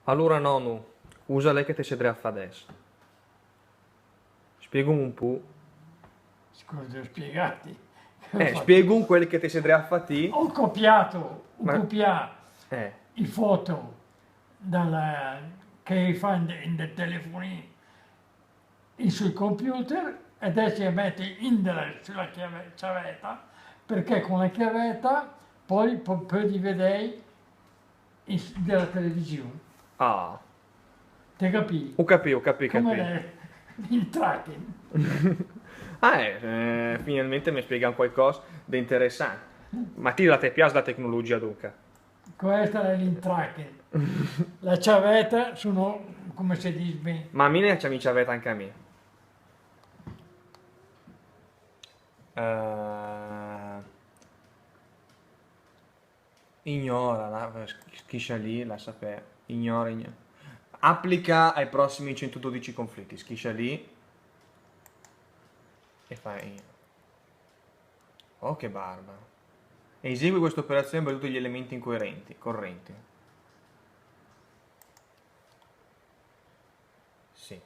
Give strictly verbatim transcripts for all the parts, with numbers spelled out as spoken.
Alura, nonu, usa lé che te sé dré a fà adès. Spiégum un pó. Scusa, spiegati. Eh, spiégum quel che te sé dré a fà ti. Ho copiato, ho Ma- copiato Eh, i foto dalla, che fa in, in del telefonino in sul computer e adesso li metti in della, sulla chiave- chiavetta, perché con la chiavetta poi po- podi vedere in, della televisione. ah, Te capì? ho capì, ho capì, Come capì. le- il tracking. Ah, eh, eh, finalmente me spiega qualcosa de interesante. Ma ti la te pias la tecnologia, dunca? Questa è l'in tracking. La ciavetta sono, come si dice ben. Ma a mi ne ciami ciavetta anca a mi. Eh, ignora, la, schiscia lì, lassa perdere. Ignora, ignora. Applica ai prossimi centododici conflitti, schiscia lì. E fai. Oh, che barba. Esegui questa operazione per tutti gli elementi incoerenti, correnti. Sì.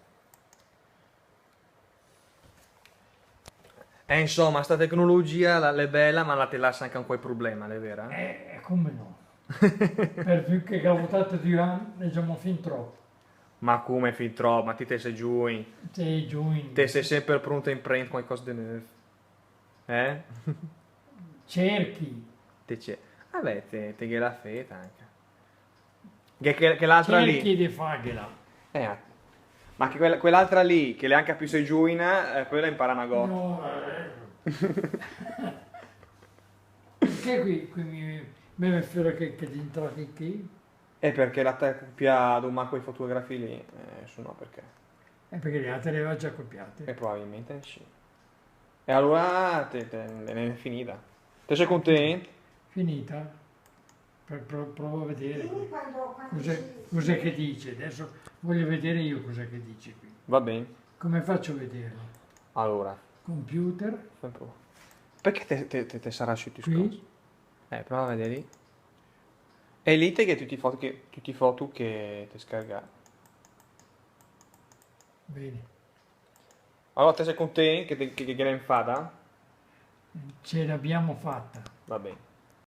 Eh, insomma, sta tecnologia la- l'è bella, ma la te lassa anca un quai problema, l'è vera? Eh, come no? Per più che ho votato due anni, ne siamo fin troppo. Ma come fin troppo? Ma ti te sé giuin. Sei giovane. Te sé sempre pronto a imprendere qualcosa de nuovo. Eh? Cerchi. Te sé. Vabbè, te, te gh'è la feta anca. Che, che, che l'altra lì. Cerchi di fargliela. Eh, ma che quella, quell'altra lì, che l'è anca più sé giuina, eh, quella impara una gota. No, eh. Perché qui, qui mi, mi vien fuori che, che dentro qui? E perché la te copia domà quei fotografi lì? Eh, su no, perché? Eh, perché le altre le aveva già copiate. E probabilmente sì. E allora te, te, l'è finita. Te sé content? Finita? Per- pro- provo a vedere. Dimmi quando, quando Cos'è, si- cos'è che dice? Adesso voglio vedere io cos'è che dice qui. Va ben. Come faccio a vederlo? Allora, Computer, fai un po'. Perché te, te, te, te sarà su ti qui? Eh, prova a vedere lì. E lì te gh'è tutti i foto che, tutti i foto che te scarga. Bene. Allora, te sé content che, te- che, che l'è fata? Ce l'abbiamo fatta. Va ben.